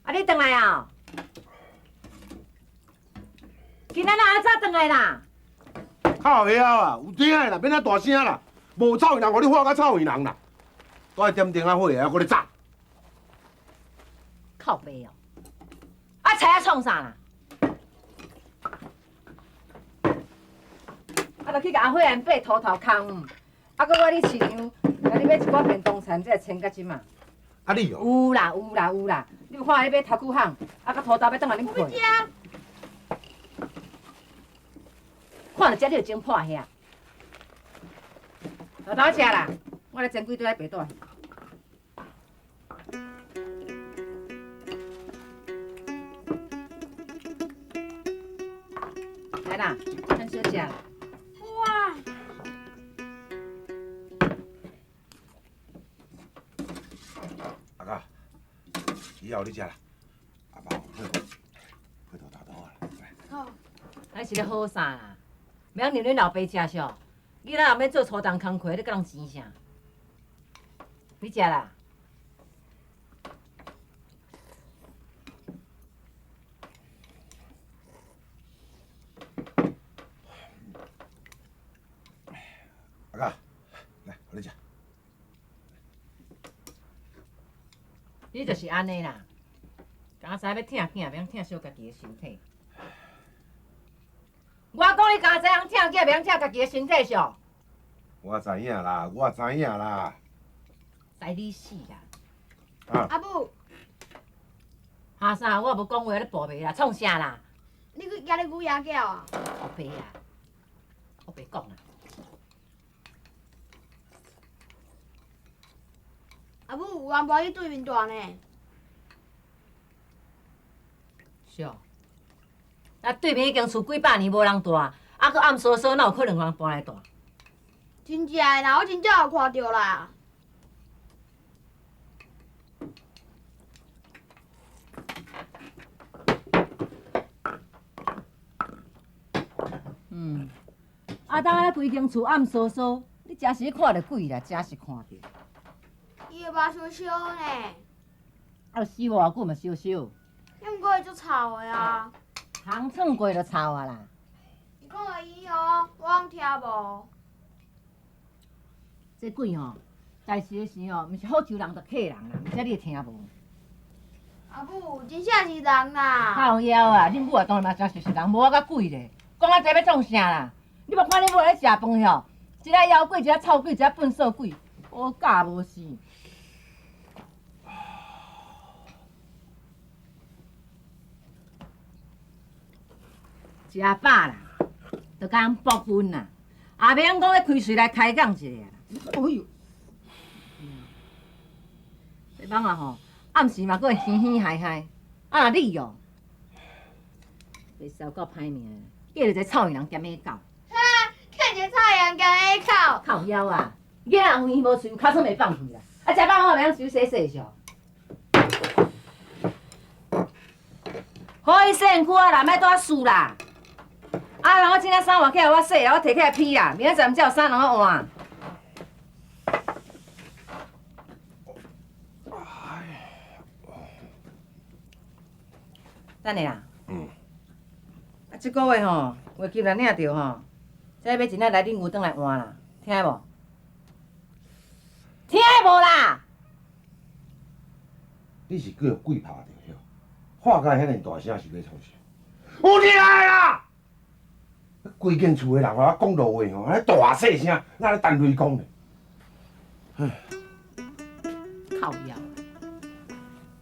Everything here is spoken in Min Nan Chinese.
啊，你轉來啊？今仔哪會早轉來啦？靠腰啊，有聽的啦，免遐大聲啦，無臭耳人，予你喊甲臭耳人啦。都愛點燈仔火的，還閣咧早。靠北哦！啊，菜啊創啥啦？啊，就去共阿惠安伯塗頭空。啊，閣我伫市場，共你買一寡便當菜，才會穿到這馬。啊你哦？有啦有啦有啦！你有看你買頭拄項，啊，佮塗豆欲轉來恁配。看著這你就真破遐。豆豆食啦，我來煎幾堆仔白帶。來啦，咱小食啦。哇！阿哥，以後你食啦，阿爸配配塗豆啊，來。好。啊，你是咧好啥啦？袂曉讓恁老爸食啥？囡仔若欲做粗重工課，你共人錢啥？你食啦。阿哥，來，予你食。你就是按呢啦，敢知欲疼囝，袂曉疼惜家己的身體。我講你敢知影疼囝，袂曉疼家己的身體數？我知影啦，我知影啦。知你死啦！啊！阿母。哈啥？我無講話，你跋袂啦？創啥啦？你去舉咧牛牙狗啊？我白啊！我白講啦。阿母，有人跋去對面住呢。是哦。啊，對面彼間厝幾百年無人住，啊，閣暗聳聳，哪有可能有人搬來住？真正的啦，我真正有看著啦。嗯，啊，當安規間厝暗聳聳，你誠實看著鬼啦，誠實看著。伊的肉燒燒呢。啊，死無偌久嘛燒燒。抑毋過伊足臭的啊。烘創過就臭啊啦！伊講的伊哦，我攏聽無。這鬼吼，代誌的時吼，毋是福州人就客人啦，毋知你會聽無？阿母，真正是人啦！靠腰啊！恁母啊，當然嘛誠實是人，無我較鬼咧。講啊這欲創啥啦？你無看恁母咧食飯吼，一个枵鬼，一个臭鬼，一个糞埽鬼，無教無死。食飽啦，就共人搏分啦，也袂曉講欲開喙來開講一下啦。哎喲，這網仔吼，暗時嘛閣會嘻嘻嗨嗨，啊若你哦，袂捎夠歹命，嫁予一個臭耳人兼馬狗。哈，嫁一個臭耳人兼馬狗。靠腰啊，囡仔有耳無喙，有尻川袂放屁啦。啊，食飽我袂曉手洗洗啥。好伊洗身軀啊啦，莫拄仔输啦。啊！人我這領衫換起來，我洗啦，我提起來披啦。明仔載毋才有衫通好換。等下啦。嗯。啊，這個月吼，月金若領著吼，再買一領來恁牛頓來換啦，聽無？聽無啦？你是叫鬼拍著，喊甲遐爾大聲是欲創啥？有聽啦！規間厝的人吼，講落話吼，按呢大細聲，哪咧陳雷公咧？靠腰。